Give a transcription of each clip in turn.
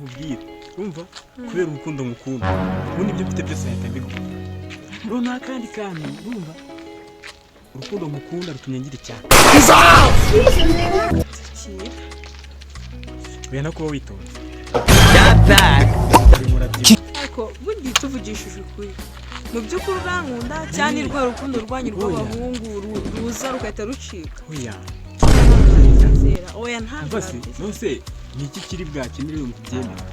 Nkubwire, urumva, kubera urukundo ngukunda, ubundi ibyo mfite byose nahita mbiguha. Noneho akandi kantu, urumva, urukundo ngukunda rutumye ngira icyaka. Kira. Oya, no kuba witonze urimo urabyibuha. Ariko burya tuvugishije ukuri, mu by'ukuri urankunda cyane, rwa rukundo rwanyu rw'abahungu ruza rugahita rucika? Oya. Nzera, oya, ntabwo Umva se. nabyizera. Nose ni iki kiri bwakenere ngo ubyemere?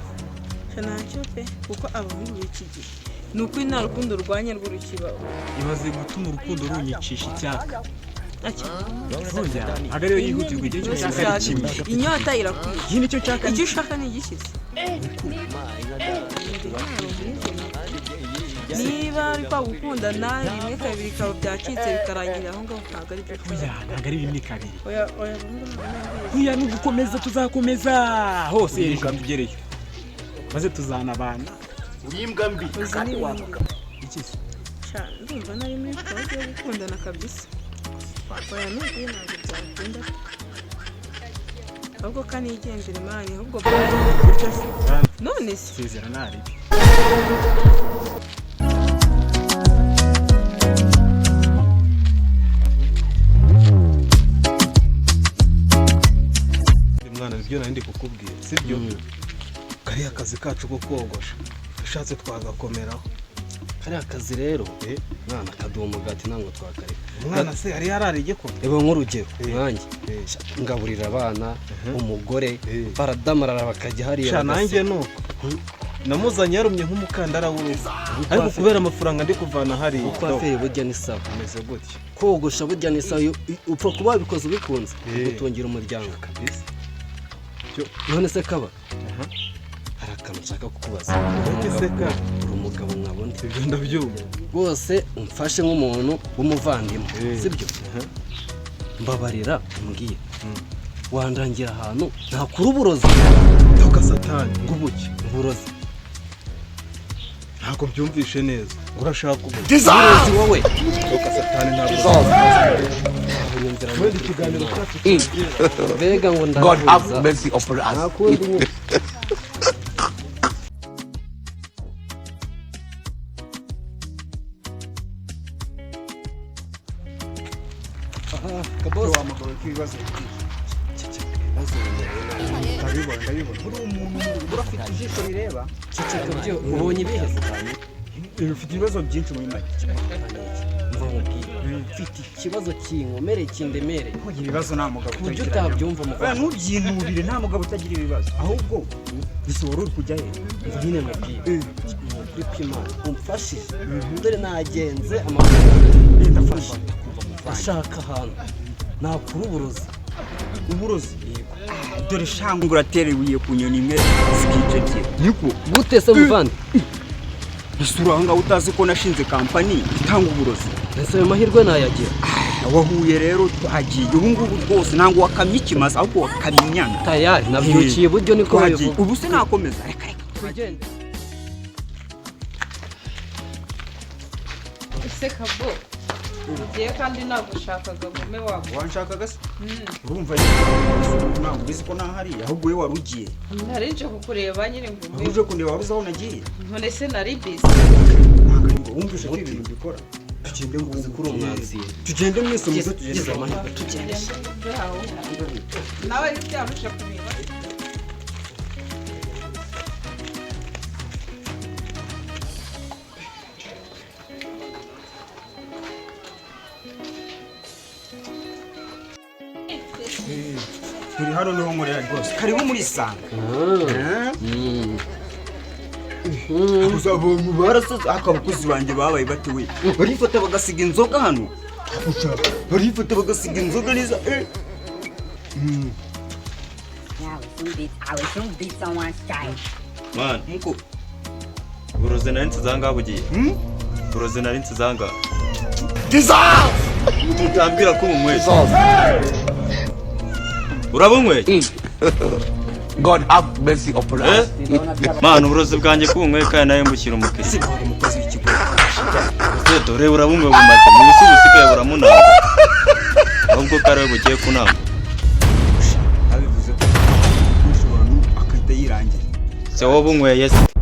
Sha, ntacyo pe, kuko abahungu b'iki gihe ni ukuri nta rukundo rwanya rwo rukibaho. Imaze gutuma urukundo runyicisha icyaka. Ntacyo. Oya, ntabwo ariyo yihutirwa. Igihe cyo nshaka ari kimwe. Inyota irakwiye. Iki nicyo nshaka. Icyo ushaka ni igikize. Niba ari kwa gukundana rimwe kabiri bikaba byacitse bikarangira aho ngaho, ntabwo ari byo. Oya, ntabwo ari rimwe kabiri. Oya, oya, abahungu ntabwo nabizi. Oya, ni ugukomeza, tuzakomeza hose hejuru tugereyo, maze tuzanabana. Uzi n'ibindi? Iki se? Sha, ndumva nari muri gahunda yo gukundana kabisa. Oya, nukuri ntabwo byakunda, ahubwo kanigendere man, ahubwo Gutya se? None se? Sezera naribi. Mwana, ibyo nari ndi kukubwira sibyo? Kariya kazi kacu ko kogosha ushatse twagakomeraho. Kariya kazi rero, mwana, kaduha umugati, ntabwo twakareka. Umwana se yari yarara igikoma? Reba nk'urugero nkanjye, ngaburira abana, umugore, baradamarara bakajya hariya Sha, nanjye bagaseka. Nuko namuzanye yarumye nk'umukandara w'urugo, ariko kubera amafaranga ndi kuvana hariya. Ubukwaferi burya ni sawa. Ameze gutya. Kogosha burya ni sawa, upfa kuba wabikoze ubikunze, gutungira umuryango. Kabisa. None se kaba, hari akantu nshaka kukubaza. Ese ka? Uri umugabo nkabona. Ibyo ndabyumva. Rwose umfashe nk'umuntu w'umuvandimwe, sibyo? Mbabarira umbwire, wandangira ahantu ntakura uburozi? Toka satani, ngo ubuki? Uburozi. Ntabwo mbyumvishe neza, ngo urashaka ubuki? Uburozi wowe. Toka satani, ntabwo Unyumvira. Wenda ikiganiro cyacu. Mbega ngo God have ndahuza. mercy upon us. Nta kundi nyine. Aha, kabosi. Wamugabo ibibazo. Ibibazo bimereye nabi. Ndabibona, ndabibona, uri umuntu urafite ijisho rireba. Ceceka byo, ubonye ibiheze. Ufite ibibazo byinshi muri make. Mva nkubwire, mfite ikibazo kinkomereye, kindemereye. Kugira ibibazo nta mugabo Ku buryo utagira. utabyumva, Oya, muvandimwe. ntubyinubire, nta mugabo utagira ibibazo. Ahubwo gusa wari uri kujya he? Mva nyine mubwire, ni ukuri kw'Imana umfashe, dore nagenze amaguru. Ndafashe. Ashaka ahantu nakura uburozi. Uburozi? Dore shanga, uratera ibuye ku nyoni imwe zikica ebyiri, niko. Gute se, muvandi? Isura aho ngaho, utazi ko nashinze kampani itanga uburozi? Ese ayo mahirwe nayagira? Wahuye rero, twagiye ubu ngubu rwose, ntabwo wakamye ikimasa, ahubwo wakamye inyana. Tayari nabyukiye iburyo, niko Twagiye. babivuga. Ubu se nakomeza? Reka, reka. Tugende. Ese kabo, ugiye kandi nagushakaga gume wawe? Wanshakaga se? Urumva ntabwo ubizi ko ntahari, ahubwo wowe wari ugiye. Nari nje kukureba nyine ngo Wari umbe. uje kundeba, wari uzi aho nagiye? None se nari busy? Ntabwo ari ngo wumvishe ko ibintu mbikora. Tugende ngo Kuri umwanziye. Tugende mwese, muze tugende. Gize amahirwe, tugende. Nawe ntibyarusha kureba. Turi hano, niho nkorera rwose, karibu muri isanga. Gusa abantu barasaze, ariko abakozi banjye babaye bate we? Barifata bagasiga inzoga hano, barifata bagasiga inzoga neza, eh. Yeah, I will soon beat someone's child. Mwana, Muko. Uburozi nari nsize ahangaha bugiye. Uburozi nari nsize ahangaha. Utambwira ko ubunyweye. Urabunyweye? God have mercy upon Eh? us. Mwana, uburozi bwanjye ko ubunyweye kandi nawe mbushyira umukiriya. Si wari umukozi w'ikigo? Ese dore urabunyweye bumaze mu busi busigaye buramunanga. Ahubwo ko ari we bugiye kunama. Abivuze ko ushobora no akahita yirangira. Se wowe bunyweye se?